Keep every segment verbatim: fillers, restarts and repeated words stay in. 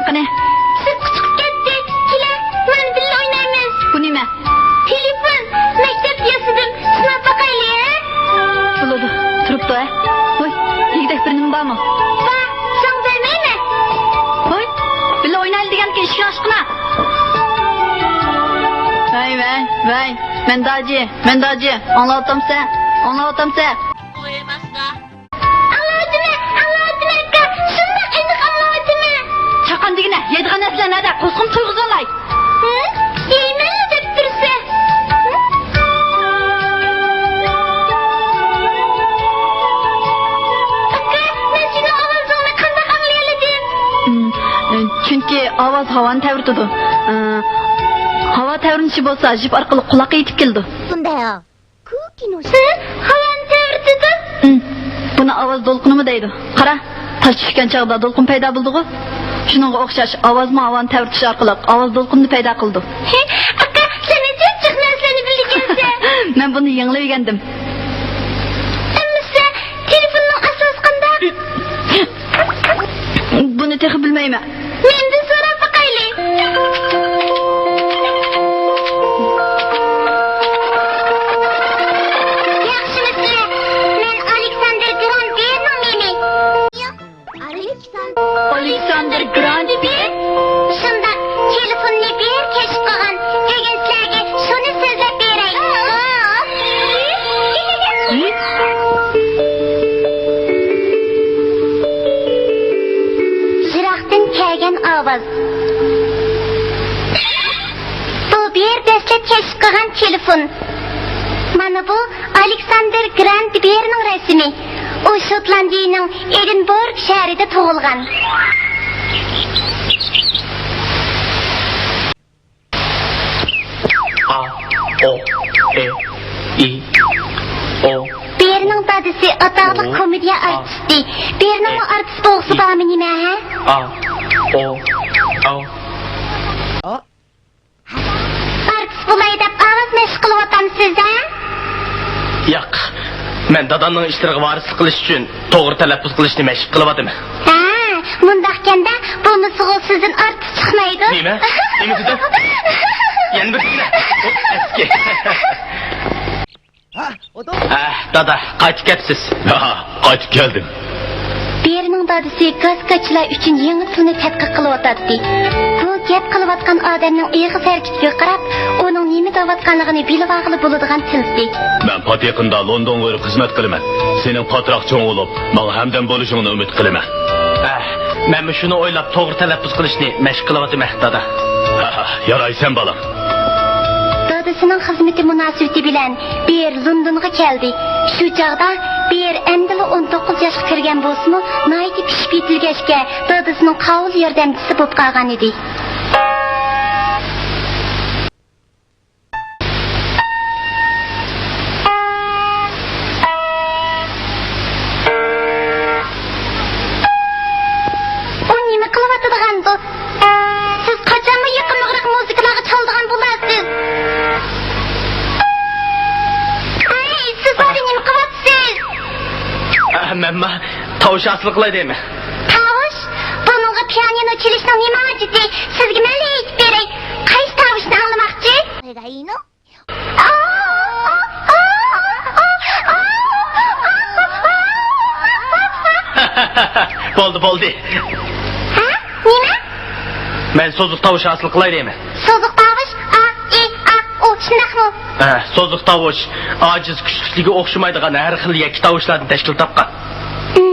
قېنى. سىرتقا چىقىپ كەتتى. كېلە، مانا بىللە ئوينايمىز. بۇ نېمە؟ تېلېفون. مەكتەپتە ياسىدىم. سىناپ باقايلى، ھە؟ بولىدۇ. تۇرۇپتۇ، ھە؟ ۋاي، دېگۈدەك بىر نېمە بارمۇ؟ بار، ساڭا بەرمەيمەن. ۋاي، بىللە ئوينايلى دېگەنكى ئىشىكنى ئاچقىنا. ۋاي، ۋاي، ۋاي. مەن داجى، مەن داجى. ئاڭلاۋاتامسەن؟ ئاڭلاۋاتامسەن؟ ئاڭلاۋاتىمەن، ئاڭلاۋاتىمەن، ئاكا. شۇنداق ئېنىق ئاڭلاۋاتىمەن. چاققان دېگىنە، يەيدىغان نەرسىلەر نەدە؟ قورسىقىمنى تويغۇزالاي. ھە؟ يەيمەنلا دەپ تۇرسا. ئاكا، مەن سېنىڭ ئاۋازىڭنى قانداق ئاڭلىيالىدىم؟ ھىم، چۈنكى ئاۋاز ھاۋانى تەۋرىتىدۇ. ئى، ھاۋا تەۋرىنىشى بولسا جىپ ئارقىلىق قۇلاققا يېتىپ كېلىدۇ. ھە؟ ھاۋانى تەۋرىتىدۇ. ھىم، بۇنى ئاۋاز دولقۇنىمۇ دەيدۇ. قارا، تاش چۈشكەن چاغدا دولقۇن پەيدا بولىدىغۇ. شۇنىڭغا ئوخشاش ئاۋازمۇ ھاۋانى تەۋرىتىش ئارقىلىق ئاۋاز دولقۇنىنى پەيدا قىلىدۇ. ھە، ئاكا، سەن ئاجايىپ جىق نەرسىلەرنى بىلىدىكەنسەن. مەن بۇنى يېڭىلا ئۆگەندىم. ئەمىسە، تېلېفوننىڭ ئاساسى قانداق؟ بۇنى تېخى بىلمەيمەن. مەندىن سوراپ باقايلى. ياخشىمۇسىلەر؟ مەن ئالېكساندىر گرانت بېرنىڭ مېمى. ئالېكساندىر گرانت بېر؟ شۇنداق، تېلېفوننى بېر كەشىپ قىلغان. بۈگۈن سىلەرگە شۇنى سۆزلەپ بېرەي. يىراقتىن كەلگەن ئاۋاز. بۇ بىر دەسلەپ كەشىپ قىلغان تېلېفون. مانا بۇ ئالېكساندېر گرانت بېرنىڭ رەسىمى. ئۇ شوتلاندىيىنىڭ ئېدىنبورگ شەھىرىدە تۇغۇلغان. ئا، ئو، ئې، ئى، ئو. بېرنىڭ دادىسى ئاتاقلىق كومېدىيە ئارتىستى. بېرنىڭمۇ ئارتىس بولغۇسى بارمۇ نېمە، ھە؟ ئا، ئو، ئاۋ. ئارتىس بولاي دەپ ئاۋاز مەشىق قىلىۋاتامسىز، ھە؟ ياق، مەن دادامنىڭ ئىشلىرىغا ۋارىسلىق قىلىش ئۈچۈن توغرا تەلەپپۇز قىلىشنى مەشىق قىلىۋاتىمەن. ھە، مۇنداقكەندە، بولمىسىغۇ سىزدىن ئارتىس چىقمايدۇ. نېمە؟ نېمە دېدىڭ؟ يەنە بىر دېگىنە. ئەسكى. ھە، دادا، قايتىپ كەپسىز. ھە، قايتىپ كەلدىم. بېرنىڭ دادىسى گاز كاچىلار ئۈچۈن يېڭى پۇلنى تەتقىق قىلىۋاتاتتى. بۇ گەپ قىلىۋاتقان ئادەمنىڭ ئېغىز ھەرىكىتىگە قاراپ، ئۇنىڭ نېمە دەۋاتقانلىقىنى بىلىۋالغىلى بولىدىغان تىلسى. مەن پات يېقىندا لوندونغا بېرىپ خىزمەت قىلىمەن. سېنىڭ پاتراق چوڭ بولۇپ، ماڭا ھەمدەم بولۇشۇڭنى ئۈمىد قىلىمەن. ئەھ، مەنمۇ شۇنى ئويلاپ توغرا تەلەپپۇز قىلىشنى مەشىق قىلىۋاتىمەن، دادا. ھە، ھە، يارايسەن، بالام. دادىسىنىڭ خىزمىتى مۇناسىۋىتى بىلەن بېر لوندونغا كەلدى. شۇ چاغدا بېر ئەمدىلا ئون توققۇز ياشقا كىرگەن بولسىمۇ، ناھايىتى پىشىپ يېتىلگەچكە، دادىسىنىڭ قاۋۇل ياردەمچىسى بولۇپ قالغانىدى. ئۇ نېمە قىلىۋاتىدىغاندۇ؟ سىز قاچانمۇ يېقىملىقراق مۇزىكىلارغا چالىدىغان بولارسىز. ھەي، سىز ئۇدا نېمە قىلىۋاتىسىز؟ ئە، مەنما تاۋۇش ھاسىل قىلاي دەيمەن. تاۋۇش؟ بۇنىڭغا پىيانىنو چېلىشنىڭ نېمە ھاجىتى؟ سىزگە مەنلا ئېيتىپ بېرەي. قايسى تاۋۇشنى ئاڭلىماقچى؟ بولدى، بولدى. ھە؟ نېمە؟ مەن سوزۇق تاۋۇش ھاسىل قىلاي دەيمەن. سوزۇق تاۋۇش؟ ئا، ئى، ئا، ئۇ، شۇنداقمۇ؟ ھە، سوزۇق تاۋۇش ئاجىز، كۈچلۈكلۈكىگە ئوخشىمايدىغان ھەر خىل يەككە تاۋۇشلاردىن تەشكىل تاپقان. ھىم.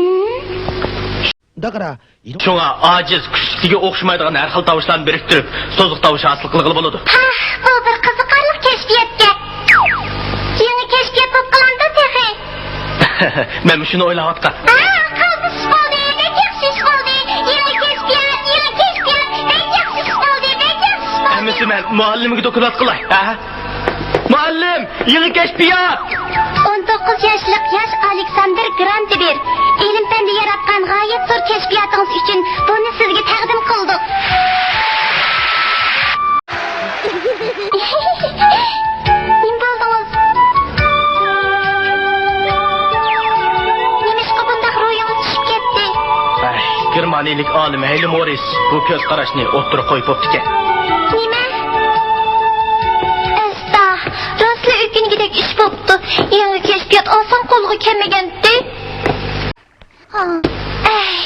شۇڭا ئاجىز، كۈچلۈكلۈكىگە ئوخشىمايدىغان ھەر خىل تاۋۇشلارنى بىرىكتۈرۈپ، سوزۇق تاۋۇش ھاسىل قىلغىلى بولىدۇ. ھا، بۇ بىر قىزىقارلىق كەشپىياتكەن. يېڭى كەشپىيات بولۇپ قالامدۇ تېخى؟ مەنمۇ شۇنى ئويلاۋاتقان. ھا، قالتىس ئىش بولدى، بەك ياخشى ئىش بولدى. يېڭى كەشپىيات، يېڭى كەشپىيات، بەك ياخشى ئىش بولدى، بەك ياخشى ئىش بولدى. ئەمىسە مەن مۇئەللىمگە دوكلات قىلاي، ھە؟ مۇئەللىم، يېڭى كەشپىيات! ئون توققۇز ياشلىق ياش ئالېكساندىر گرانتىبىر، ئىلىم-پەندە ياراتقان غايەت زور كەشپىياتىڭىز ئۈچۈن بۇنى سىزگە تەقدىم قىلدۇق. نېمە بولدىڭىز؟ نېمىشقا بۇنداق روھىڭىز چۈشۈپ كەتتى؟ ئەي، گېرمانىيە ئالىم ھەيلى مورىس بۇ كۆز قاراشنى ئوتتۇرىغا قويۇپ بوپتىكەن. نېمە؟ ئەستا، راستلا ئۆكۈنگۈدەك ئىش بوپتۇ. يېڭى كەشپىيات ئاسان قولغا كەلمىگەنتى. ھا، ئەي.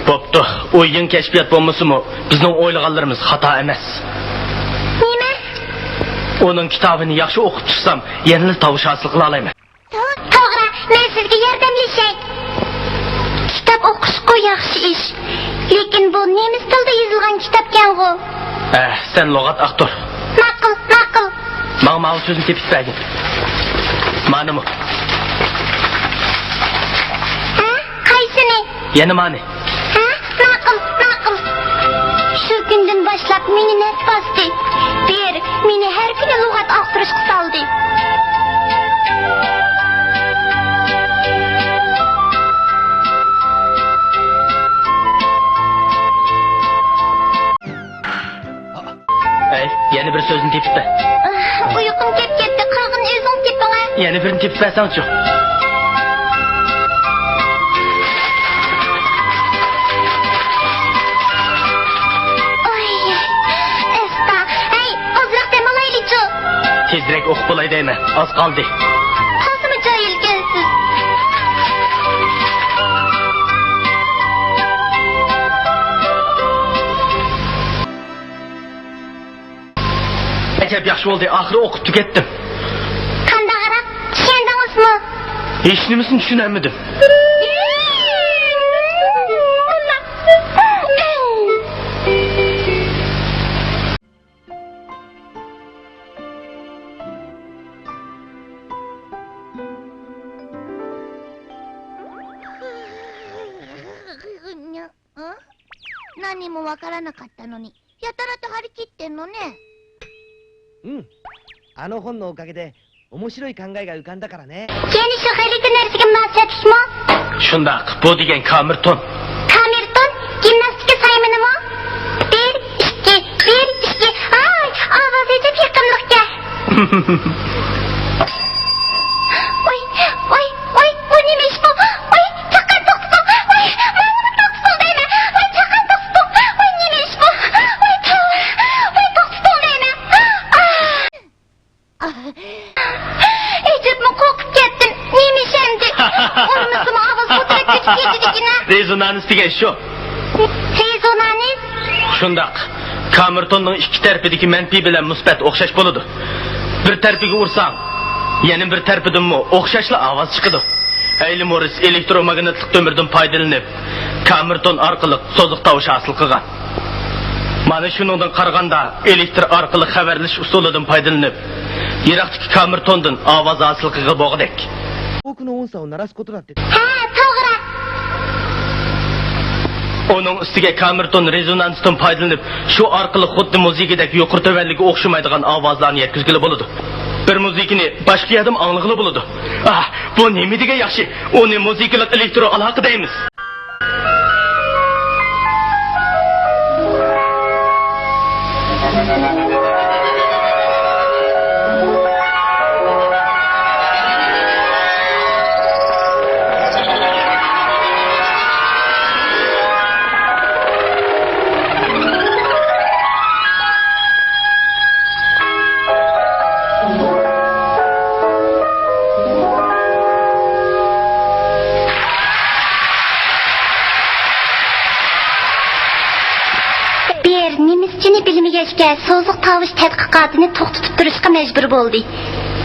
بوپتۇ، ئۇ يېڭى كەشپىيات بولمىسىمۇ، بىزنىڭ ئويلىغانلىرىمىز خاتا ئەمەس. نېمە؟ ئۇنىڭ كىتابىنى ياخشى ئوقۇپ چىقسام، يەنىلا تاۋۇش ھاسىل قىلالايمەن. تو-، توغرا، مەن سىزگە ياردەملىشەي. كىتاب ئوقۇشقۇ ياخشى ئىش. لېكىن بۇ نېمىس تىلدا يېزىلغان كىتابكەنغۇ؟ ئەھ، سەن لۇغەت ئاختۇر. ماقۇل، ماقۇل. ماڭا ماۋۇ سۆزنى تېپىپ بەرگىن. مانىمۇ. ھە؟ قايسىنى؟ يەنە مانى. ھە؟ ماقۇل، ماقۇل. شۇ كۈندىن باشلاپ مېنى نەس باستى. بىر، مېنى ھەر كۈنى لۇغەت ئاختۇرۇشقا سالدى. ئەي، يەنە بىر سۆزنى تېپىپ بەر. ئۇيقۇم كەپ كەتتى، قالغىنىنى ئۆزۈڭ تېپىڭە. يەنە بىرنى تېپىپ بەرسەڭچۇ. ئاي، ئەستا. ھەي، ئازراق دەم ئالايلىچۇ. تېزرەك ئوقۇپ بولاي دەيمەن، ئاز قالدى. تازىمۇ جاھىلكەنسىز. ئەجەب ياخشى بولدى، ئاخىرى ئوقۇپ تۈگەتتىم. قانداقراق؟ چۈشەندىڭىزمۇ؟ ھېچنېمىسىنى چۈشىنەلمىدىم. ھە؟ 何もわからなかったのに、やたらと張り切ってんのね。うん。あの本のおかげで、面白い考えが浮かんだからね。 يەنە شۇ غەلىتە نەرسىگە مۇناسىۋەتلىكمۇ؟ شۇنداق، بۇ دېگەن كامېرتون. كامېرتون؟ گىمناستىكا سايمىنىمۇ؟ بىر، ئىككى، بىر، ئىككى. ھاي، ئاۋازى ئەجەب يېقىملىقكەن. ۋاي، ۋاي، ۋاي، بۇ نېمە ئىش بۇ؟ ۋاي، چاققان توختىسۇن. ۋاي، ماڭىمۇ توختىسۇن دەيمەن. ۋاي، چاققان توختىسۇن. ۋاي، نېمە ئىش بۇ؟ ۋاي، تاۋۇش. ۋاي، توختىسۇن دەيمەن. ئاھ. ئەجەبمۇ قورقۇپ كەتتىم. نېمە ئىش ئەمدى؟ ئۇرمىسىمۇ ئاۋاز بۇ تەرەپكە كېتىدىكىنە. رېزونانس دېگەن شۇ. رېزونانس؟ شۇنداق. كامېرتوننىڭ ئىككى تەرىپىدىكى مەنپىي بىلەن مۇسبەت ئوخشاش بولىدۇ. بىر تەرىپىگە ئۇرساڭ، يەنە بىر تەرىپىدىنمۇ ئوخشاشلا ئاۋاز چىقىدۇ. ھەيلى مورىس ئېلېكتروماگنىتلىق تۆمۈردىن پايدىلىنىپ، كامېرتون ئارقىلىق سوزۇق تاۋۇش ھاسىل قىلغان. مانا شۇنىڭدىن قارىغاندا، ئېلېكتر ئارقىلىق خەۋەرلىشىش ئۇسۇلىدىن پايدىلىنىپ، يىراقتىكى كامېرتوندىن ئاۋاز ھاسىل قىلغىلى بولغۇدەك. 遠くの音叉を鳴らすことだって。 ھە، توغرا. ئۇنىڭ ئۈستىگە كامېرتون رېزونانستىن پايدىلىنىپ، شۇ ئارقىلىق خۇددى مۇزىكىدەك يۇقىرى تۆۋەنلىكى ئوخشىمايدىغان ئاۋازلارنى يەتكۈزگىلى بولىدۇ. بىر مۇزىكىنى باشقا يەردىمۇ ئاڭلىغىلى بولىدۇ. ئاھ، بۇ نېمە دېگەن ياخشى! ئۇنى مۇزىكىلىق ئېلېكترو ئالاقە دەيمىز. بىر نېمىسچىنى بىلمىگەچكە، سوزۇق تاۋۇش تەتقىقاتىنى توختىتىپ تۇرۇشقا مەجبۇر بولدى.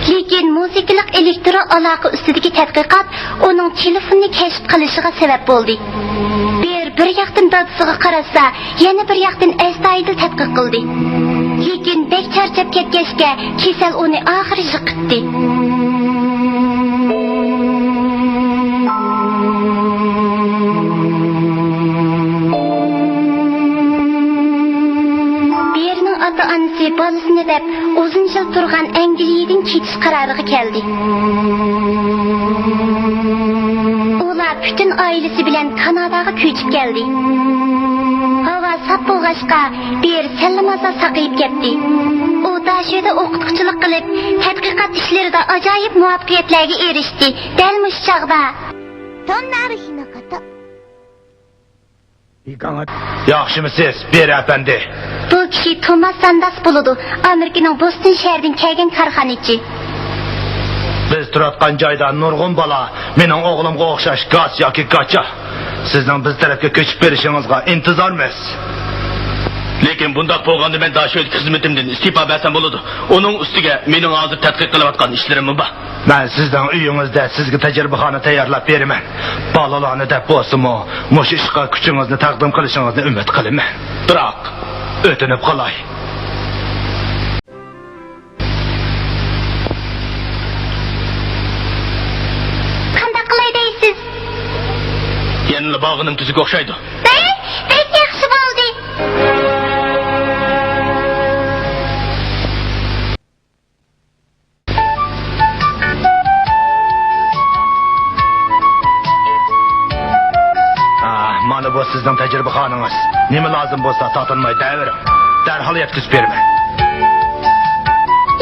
لېكىن مۇزىكىلىق ئېلېكترو ئالاقە ئۈستىدىكى تەتقىقات ئۇنىڭ تېلېفوننى كەشىپ قىلىشىغا سەۋەب بولدى. بىر، بىر ياقتىن دادىسىغا قاراتسا، يەنە بىر ياقتىن ئەستايىدىل تەتقىق قىلدى. لېكىن بەك چارچاپ كەتكەچكە، كېسەل ئۇنى ئاخىرى يىقىتتى. بىرنىڭ ئاتا-ئانىسى بالىسىنى دەپ ئۇزۇن يىل تۇرغان ئەنگلىيەدىن كېتىش قارارىغا كەلدى. ئۇلار پۈتۈن ئائىلىسى بىلەن كاناداغا كۆچۈپ كەلدى. ھاۋا ساپ بولغاچقا، بىر سەللىمازا ساقىيىپ كەتتى. ئۇ داشۆدە ئوقۇتقۇچىلىق قىلىپ، تەتقىقات ئىشلىرىدا ئاجايىپ مۇۋەپپەقىيەتلەرگە ئېرىشتى. دەل مۇشۇ چاغدا. そんなある日のこと。ياخشىمۇسىز، بېرى ئەپەندى؟ بۇ كىشى توماس سانداس بولىدۇ. ئامېرىكىنىڭ بوستون شەھىرىدىن كەلگەن كارخانىچى. بىز تۇرۇۋاتقان جايدا نۇرغۇن بالا مېنىڭ ئوغلۇمغا ئوخشاش گاس ياكى گاچا. سىزنىڭ بىز تەرەپكە كۆچۈپ بېرىشىڭىزغا ئىنتىزارمىز. لېكىن بۇنداق بولغاندا مەن داشۆدىكى خىزمىتىمدىن ئىستېپا بەرسەم بولىدۇ. ئۇنىڭ ئۈستىگە مېنىڭ ھازىر تەتقىق قىلىۋاتقان ئىشلىرىممۇ بار. مەن سىزنىڭ ئۆيىڭىزدە سىزگە تەجرىبىخانا تەييارلاپ بېرىمەن. بالىلارنى دەپ بولسىمۇ، مۇشۇ ئىشقا كۈچىڭىزنى تەقدىم قىلىشىڭىزنى ئۈمىد قىلىمەن. بىراق، ئۆتۈنۈپ قالاي. قانداق قىلاي دەيسىز؟ يەنىلا بارغىنىم تۈزۈك ئوخشايدۇ. بەك، بەك ياخشى بولدى. ئا، مانا بۇ سىزنىڭ تەجرىبىخانىڭىز. نېمە لازىم بولسا تارتىنماي دەۋېرىڭ. دەرھال يەتكۈزۈپ بېرىمەن.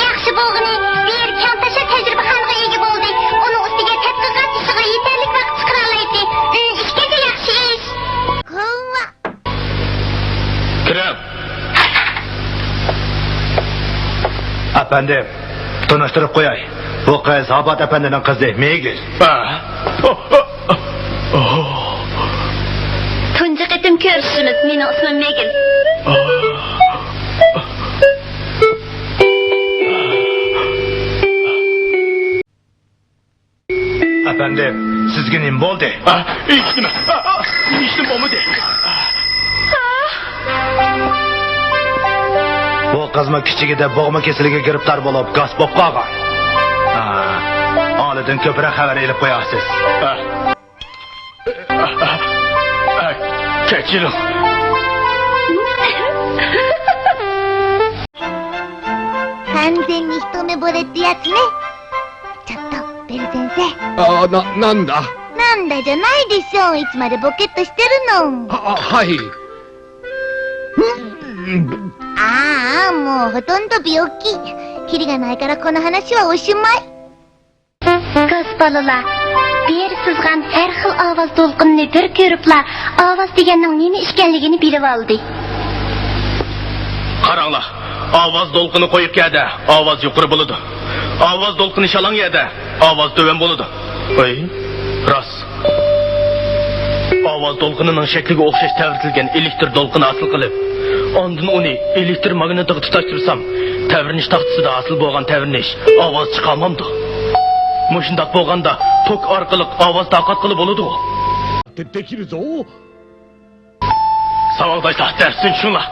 ياخشى بولغىنى، بىر كەڭتاشا تەجرىبىخانىغا ئىگە بولدى. ئۇنىڭ ئۈستىگە تەتقىقات ئىشىغا يېتەرلىك ۋاقىت چىقىرالايتتى. ئۈم، ئىككىنچى ياخشى ئىش. كىرىڭ. ئەپەندىم، تونۇشتۇرۇپ قوياي. بۇ قىز ھابات ئەپەندىنىڭ قىزى مېگىل. تۇنجى قېتىم كۆرۈشۈشىمىز. مېنىڭ ئىسمىم مېگىل. ئەپەندىم، سىزگە نېمە بولدى؟ ئا، ھېچنېمە. ئا، ئا، ھېچنېمە بولمىدى. بۇ قىزمۇ كىچىكىدە بوغما كېسىلىگە گىرىپتار بولۇپ، گاس بولۇپ قالغان. ئا، ئالىدىن كۆپرەك خەۋەر ئېلىپ قويارسىز. ئا. كەچۈرۈڭ. 完全に一目惚れってやつね。ちょっと、ベル先生。あ、な、なんだなんだじゃないでしょう。いつまでボケっとしてるの。あ、あはい。ああ、もうほとんど病気。キリがないからこの話はおしまい。 گاس بالىلار، بېرى سىزغان ھەر خىل ئاۋاز دولقۇنىنى بىر كۆرۈپلا، ئاۋاز دېگەننىڭ نېمە ئىكەنلىكىنى بىلىۋالدى. قاراڭلار، ئاۋاز دولقۇنى قويۇق يەردە ئاۋاز يۇقىرى بولىدۇ. ئاۋاز دولقۇنى شالاڭ يەردە ئاۋاز تۆۋەن بولىدۇ. ئەي، راست. ئاۋاز دولقۇنىنىڭ شەكلىگە ئوخشاش تەۋرىتىلگەن ئېلېكتر دولقۇنى ھاسىل قىلىپ، ئاندىن ئۇنى ئېلېكتر ماگنىتىغا تۇتاشتۇرسام، تەۋرىنىش تاختىسىدا ھاسىل بولغان تەۋرىنىش ئاۋاز چىقارمامدۇ؟ مۇشۇنداق بولغاندا توك ئارقىلىق ئاۋاز تارقاتقىلى بولىدىغۇ؟ ساۋاقداشلار، دەرستىن چۈشۈڭلار.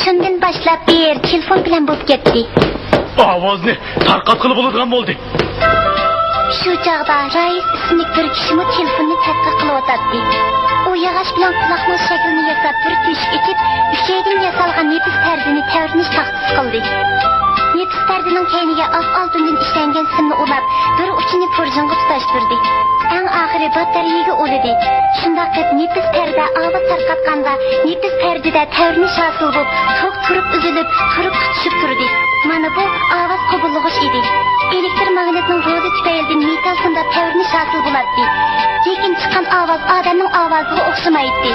شۇندىن باشلاپ بېرى تېلېفون بىلەن بولۇپ كەتتى. ئاۋازنى تارقاتقىلى بولىدىغان بولدى. شۇ چاغدا رايىس ئىسىملىك بىر كىشىمۇ تېلېفوننى تەتقىق قىلىۋاتاتتى. ئۇ ياغاچ بىلەن قۇلاقنىڭ شەكلىنى ياساپ بىر تۆشۈك ئېتىپ، ئۈچەيدىن ياسالغان نېپىز پەردىنى تەۋرىنىش تاختىسى قىلدى. نېپىز پەردىنىڭ كەينىگە ئاق ئالتۇندىن ئىشلەنگەن سىمنى ئۇلاپ، بىر ئۇچىنى پۇرجىنغا تۇتاشتۇردى. ئەڭ ئاخىرى باتارېيىگە ئۇلىدى. شۇنداق قىلىپ نېپىز پەردە ئاۋاز تارقاتقاندا، نېپىز پەردىدە تەۋرىنىش ھاسىل بولۇپ، توك تۇرۇپ ئۈزۈلۈپ، تۇرۇپ تۇتىشىپ تۇردى. مانا بۇ ئاۋاز قوبۇللىغۇچ ئىدى. ئېلېكتر ماگنىتنىڭ رولى تۈپەيلىدىن مېتال سىمدا تەۋرىنىش ھاسىل بولاتتى. لېكىن چىققان ئاۋاز ئادەمنىڭ ئاۋازىغا ئوخشىمايتتى.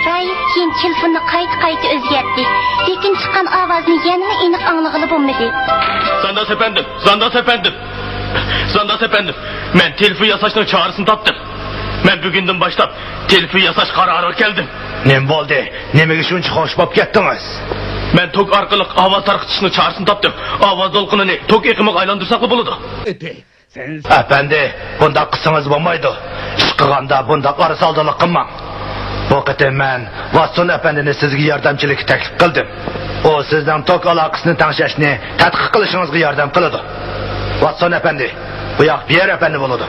رايىس كېيىن تېلېفوننى قايتا-قايتا ئۆزگەرتتى، لېكىن چىققان ئاۋازنى يەنىلا ئېنىق ئاڭلىغىلى بولمىدى. زانداس ئەپەندىم، زانداس ئەپەندىم، زانداس ئەپەندىم، مەن تېلېفون ياساشنىڭ چارىسىنى تاپتىم. مەن بۈگۈندىن باشلاپ تېلېفون ياساش قارارىغا كەلدىم. نېمە بولدى؟ نېمىگە شۇنچە خوش بولۇپ كەتتىڭىز؟ مەن توك ئارقىلىق ئاۋاز تارقىتىشنىڭ چارىسىنى تاپتىم. ئاۋاز دولقۇنىنى توك ئېقىمىغا ئايلاندۇرساقلا بولىدۇ. ئەپەندى، بۇنداق قىلسىڭىز بولمايدۇ. ئىش قىلغاندا بۇنداق ئارىسالدىلىق قىلماڭ. بۇ قېتىم مەن ۋاتسون ئەپەندىنى سىزگە ياردەمچىلىككە تەكلىپ قىلدىم. ئۇ سىزنىڭ توك ئالاقىسىنى تەڭشەشنى تەتقىق قىلىشىڭىزغا ياردەم قىلىدۇ. ۋاتسون ئەپەندى، بۇ ياق بىيەر ئەپەندى بولىدۇ.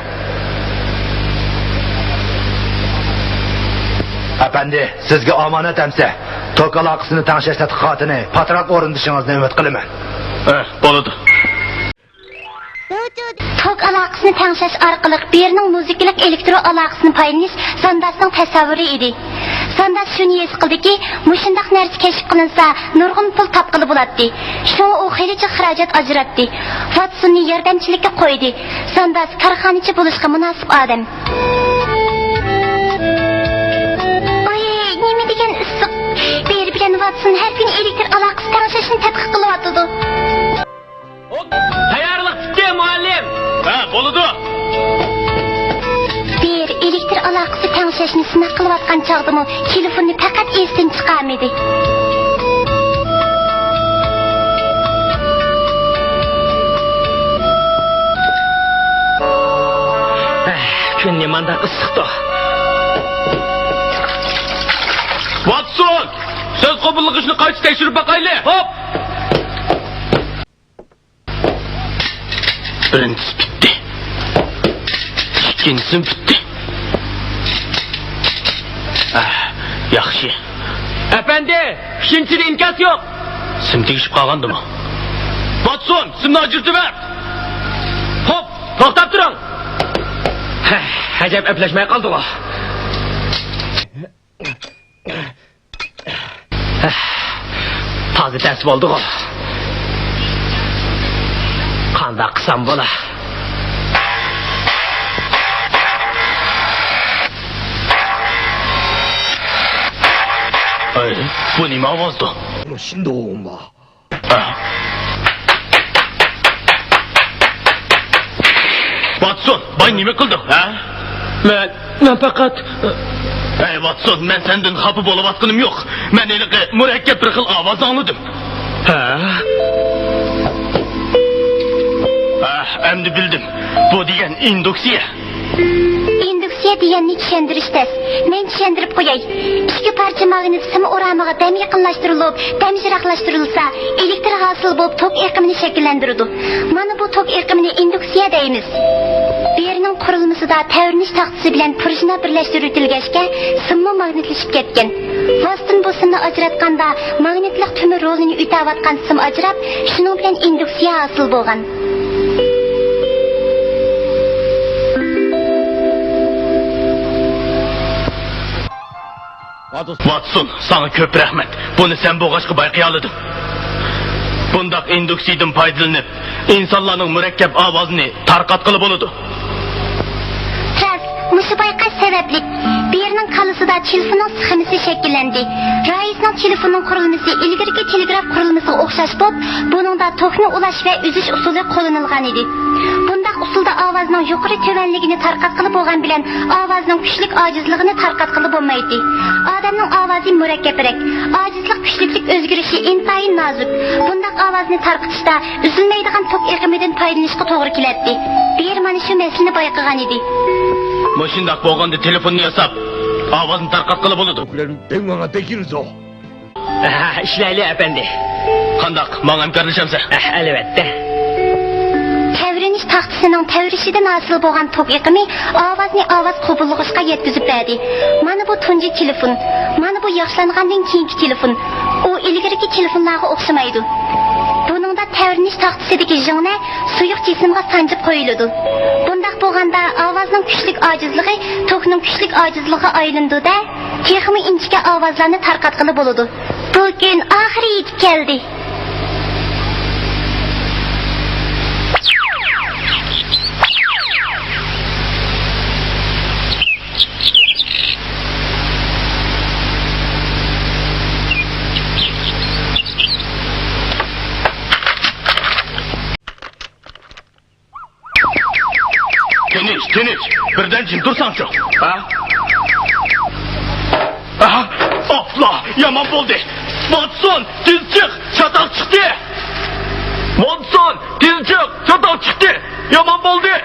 ئەپەندى، سىزگە ئامانەت ئەمسە، توك ئالاقىسىنى تەڭشەش تەتقىقاتىنى پاتراق ئورۇندىشىڭىزنى ئۈمىد قىلىمەن. ھە، بولىدۇ. توك ئالاقىسىنى تەڭشەش ئارقىلىق بىرنىڭ مۇزىكىلىق ئېلېكترو ئالاقىسىنى پايدىلىنىش زانداسنىڭ تەسەۋۋۇرى ئىدى. زانداس شۇنى ھېس قىلدىكى، مۇشۇنداق نەرسە كەشىپ قىلىنسا، نۇرغۇن پۇل تاپقىلى بولاتتى. شۇڭا ئۇ خېلىچە خىراجەت ئاجراتتى. ۋاتسوننى ياردەمچىلىككە قويدى. زانداس كارخانىچى بولۇشقا مۇناسىپ ئادەم. ئاي، نېمە دېگەن ئىسسىق! بېرى بىلەن ۋاتسون ھەر كۈنى ئېلېكتر ئالاقىسى تەڭشەشنى تەتقىق قىلىۋاتىدۇ. تەييارلىق پۈتتى، مۇئەللىم. ھە، بولىدۇ. بېرى ئېلېكتر ئالاقىسى تەڭشەشنى سىناق قىلىۋاتقان چاغدىمۇ تېلېفوننى پەقەت ئېسىدىن چىقارمىدى. ئەھ، كۈن نېمانداق ئىسسىقتۇ. ۋاتسون! سۆز قوبۇللىغۇچنى قايتا تەكشۈرۈپ باقايلى. خوپ! بىرىنچىسى پۈتتى. ئىككىنچىسىمۇ پۈتتى. ئاھ، ياخشى. ئەپەندى، ئۈچىنچىدە ئىنكاس يوق. سىم تېگىشىپ قالغاندىمۇ؟ ۋاتسون، سىمنى ئاجرىتىۋەت. خوپ، توختاپ تۇرۇڭ. ھە، ئەجەب ئەپلەشمەي قالدىغۇ. تازا تەس بولدىغۇ. قانداق قىلسام بولا؟ ئەي، بۇ نېمە ئاۋازدۇ؟ ۋاتسون، باي نېمە قىلدىڭ، ھە؟ مەن، مەن پەقەت. ھەي، ۋاتسون، مەن سەندىن خاپا بولۇۋاتقىنىم يوق. مەن ھېلىقى مۇرەككەپ بىر خىل ئاۋازنى ئاڭلىدىم. ھە؟ ھە، ئەمدى بىلدىم. بۇ دېگەن ئىندۇكسىيە. ئىندۇكسىيە دېگەننى چۈشەندۈرۈش تەس. مەن چۈشەندۈرۈپ قوياي. ئىككى پارچە ماگنىت سىم ئورامىغا دەم يېقىنلاشتۇرۇلۇپ، دەم يىراقلاشتۇرۇلسا، ئېلېكتر ھاسىل بولۇپ، توك ئېقىمىنى شەكىللەندۈرىدۇ. مانا بۇ توك ئېقىمىنى ئىندۇكسىيە دەيمىز. بېرنىڭ قۇرۇلمىسىدا تەۋرىنىش تاختىسى بىلەن پۇرۇژنا بىرلەشتۈرۈۋېتىلگەچكە، سىممۇ ماگنىتلىشىپ كەتكەن. ۋاتسون بۇ سىمنى ئاجراتقاندا، ماگنىتلىق تۈمۈر رولىنى ئۆتەۋاتقان سىم ئاجراپ، شۇنىڭ بىلەن ئىندۇكسىيە ھاسىل بولغان. ۋاتسون، ساڭا كۆپ رەھمەت. بۇنى سەن بولغاچقا بايقىيالىدىم. بۇنداق ئىندۇكسىيىدىن پايدىلىنىپ، ئىنسانلارنىڭ مۇرەككەپ ئاۋازىنى تارقاتقىلى بولىدۇ. راست، مۇشۇ بايقاش سەۋەبلىك، بېرنىڭ كاللىسىدا تېلېفوننىڭ سخېمىسى شەكىللەندى. رايسنىڭ تېلېفوننىڭ قۇرۇلمىسى ئىلگىرىكى تېلېگراف قۇرۇلمىسىغا ئوخشاش بولۇپ، بۇنىڭدا توكنى ئۇلاش ۋە ئۈزۈش ئۇسۇلى قوللىنىلغانىدى. بۇنداق ئۇسۇلدا ئاۋازنىڭ يۇقىرى تۆۋەنلىكىنى تارقاتقىلى بولغان بىلەن ئاۋازنىڭ كۈچلۈك ئاجىزلىقىنى تارقاتقىلى بولمايتتى. ئادەمنىڭ ئاۋازى مۇرەككەپرەك، ئاجىزلىق كۈچلۈكلۈك ئۆزگىرىشى ئىنتايىن نازۇك. بۇنداق ئاۋازنى تارقىتىشتا ئۈزۈلمەيدىغان توك ئېقىمىدىن پايدىلىنىشقا توغرا كېلەتتى. بېر مانا شۇ مەسىلىنى بايقىغانىدى. مۇشۇنداق بولغاندا تېلېفوننى ياساپ، ئاۋازنى تارقاتقىلى بولىدۇ. ئەھ، ئىشلەيلى، ئەپەندى. قانداق، ماڭا ھەمكارلىشامسەن؟ ئەھ، ئەلۋەتتە. تەۋرىنىش تاختىسىنىڭ تەۋرىشىدىن ھاسىل بولغان توك ئېقىمى ئاۋازنى ئاۋاز قوبۇللىغۇچقا يەتكۈزۈپ بەردى. مانا بۇ تۇنجى تېلېفون. مانا بۇ ياخشىلانغاندىن كېيىنكى تېلېفون. ئۇ ئىلگىرىكى تېلېفونلارغا ئوخشىمايدۇ. بۇنىڭدا تەۋرىنىش تاختىسىدىكى ژىڭنە سۇيۇق جىسىمغا سانجىپ قويۇلىدۇ. بۇنداق بولغاندا ئاۋازنىڭ كۈچلۈك ئاجىزلىقى توكنىڭ كۈچلۈك ئاجىزلىقىغا ئايلىنىدۇ-دە، تېخىمۇ ئىنچىكە ئاۋازلارنى تارقاتقىلى بولىدۇ. بۇ كۈن ئاخىرى يېتىپ كەلدى. تىنچ، تىنچ. بىردەم جىم تۇرساڭچۇ. ھە؟ ئاھ، ئاپلا، يامان بولدى. ۋاتسون، تېز چىق، چاتاق چىقتى. ۋاتسون، تېز چىق، چاتاق چىقتى. يامان بولدى.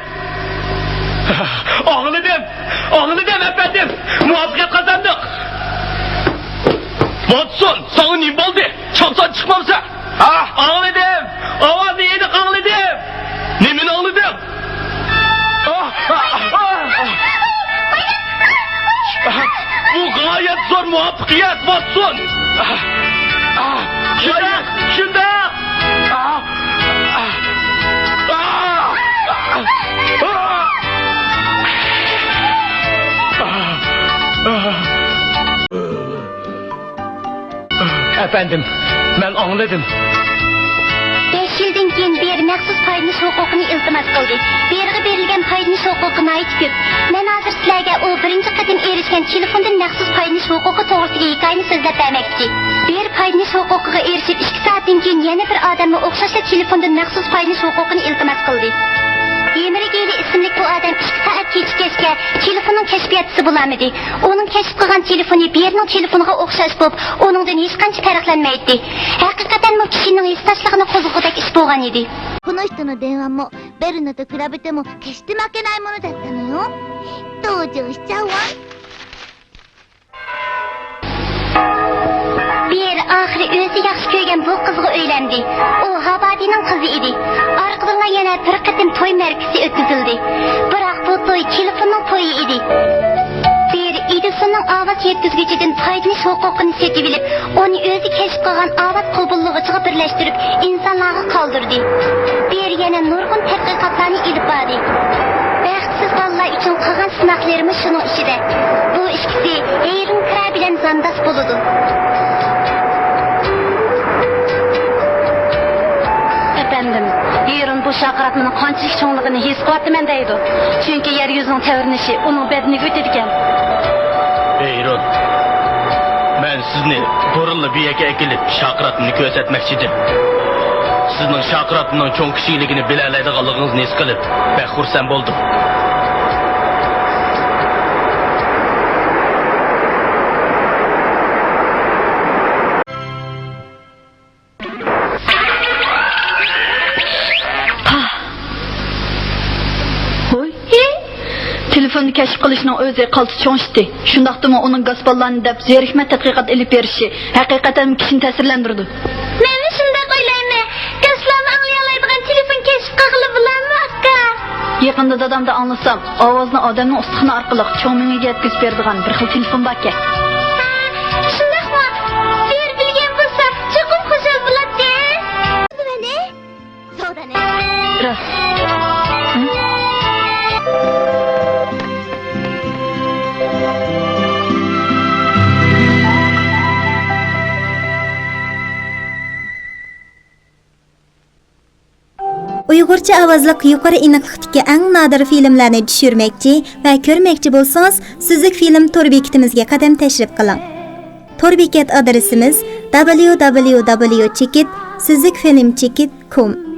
ئاڭلىدىم، ئاڭلىدىم، ئەپەندىم. مۇۋەپپەقىيەت قازاندۇق. ۋاتسون، ساڭا نېمە بولدى؟ چاپسان چىقمامسەن؟ ھە؟ ئاڭلىدىم. ئاۋازنى ئېنىق ئاڭلىدىم. نېمىنى ئاڭلىدىڭ؟ بۇ غايەت زور مۇۋەپپەقىيەت، ۋاتسون. شۇنداق، شۇنداق. ئاھ! ئاھ! ئاھ! ئەپەندىم، مەن ئاڭلىدىم. بەش يىلدىن كېيىن بېر مەخسۇس پايدىلىنىش ھوقۇقىنى ئىلتىماس قىلدى. بېرغا بېرىلگەن پايدىلىنىش ھوقۇقى ناھايىتى كۆپ. مەن ھازىر سىلەرگە ئۇ بىرىنچى قېتىم ئېرىشكەن تېلېفوندىن مەخسۇس پايدىلىنىش ھوقۇقى توغرىسىدىكى ھېكايىنى سۆزلەپ بەرمەكچى. بېر پايدىلىنىش ھوقۇقىغا ئېرىشىپ ئىككى سائەتتىن كېيىن يەنە بىر ئادەممۇ ئوخشاشلا تېلېفوندىن مەخسۇس پايدىلىنىش ھوقۇقىنى ئىلتىماس قىلدى. يېمىرى گېلى ئىسىملىك بۇ ئادەم ئىككى سائەت كېچىككەچكە تېلېفوننىڭ كەشپىياتچىسى بولالمىدى. ئۇنىڭ كەشىپ قىلغان تېلېفونى بېرنىڭ تېلېفونىغا ئوخشاش بولۇپ، ئۇنىڭدىن ھېچقانچە پەرقلەنمەيتتى. ھەقىقەتەنمۇ كىشىنىڭ ھېسداشلىقىنى قوزغىغۇدەك ئىش بولغان ئىدى. この人の電話もベルのと比べても決して負けないものだったのよ。同情しちゃうわ。 بېر ئاخىرى ئۆزى ياخشى كۆرگەن بۇ قىزغا ئۆيلەندى. ئۇ ھاۋادىنىڭ قىزى ئىدى. ئارقىدىنلا يەنە بىر قېتىم توي مەرىكىسى ئۆتكۈزۈلدى. بىراق بۇ توي تېلېفوننىڭ تويى ئىدى. بېر ئېدىسوننىڭ ئاۋاز يەتكۈزگۈچىدىن پايدىلىنىش ھوقۇقىنى سېتىۋېلىپ، ئۇنى ئۆزى كەشىپ قىلغان ئاۋاز قوبۇللىغۇچىغا بىرلەشتۈرۈپ، ئىنسانلارغا قالدۇردى. بېر يەنە نۇرغۇن تەتقىقاتلارنى ئېلىپ باردى. بەختسىز بالىلار ئۈچۈن قىلغان سىناقلىرىمۇ شۇنىڭ ئىچىدە. بۇ ئىككىسى ھېيرون كىرا بىلەن زانداس بولىدۇ. ئەپەندىم، ھېيرون بۇ شارقىراتمىنىڭ قانچىلىك چوڭلۇقىنى ھېس قىلىۋاتىمەن دەيدۇ. چۈنكى يەر يۈزىنىڭ تەۋرىنىشى ئۇنىڭ بەدىنىگە ئۆتىدىكەن. ھېيرون، مەن سىزنى بۇرۇنلا بۇ يەرگە ئەكېلىپ شارقىراتمىنى كۆرسەتمەكچىدىم. سىزنىڭ شارقىراپنىڭ چوڭ كىچىكلىكىنى بىلەلەيدىغانلىقىڭىزنى ھېس قىلىپ، بەك خۇرسەن بولدۇم. ھوي. تېلېفوننى كەشىپ قىلىشنىڭ ئۆزى قالتىس چوڭ ئىشتى. شۇنداقتىمۇ ئۇنىڭ گاس بالىلارنى دەپ زېرىكمەي تەتقىقات ئېلىپ بېرىشى ھەقىقەتەن كىشىنى تەسىرلەندۈرىدۇ. مەنمۇ شۇنداق ئويلايمەن. گاسلارنى ئاڭلىيالايدىغان تېلېفون كەشىپ قىلغىلى بولامدۇ، ئاكا؟ يېقىندا دادامدىن ئاڭلىسام، ئاۋازنى ئادەمنىڭ ئۇستىخىنى ئارقىلىق چوڭ مېڭىگە يەتكۈزۈپ بېرىدىغان بىر خىل تېلېفون باركەن. ھە، شۇنداقمۇ؟ بېرى بىلگەن بولسا، چوقۇم خۇشال بولاتتى. そうだね。راست. ئۇيغۇرچە ئاۋازلىق يۇقىرى ئېنىقلىقتىكى ئەڭ نادىر فىلىملەرنى چۈشۈرمەكچى ۋە كۆرمەكچى بولسىڭىز، سۈزۈك فىلىم تور بېكىتىمىزگە قەدەم تەشرىپ قىلىڭ. تور بېكەت ئادرېسىمىز: دابليۇ دابليۇ دابليۇ چېكىت سۈزۈك فىلىم چېكىت كوم.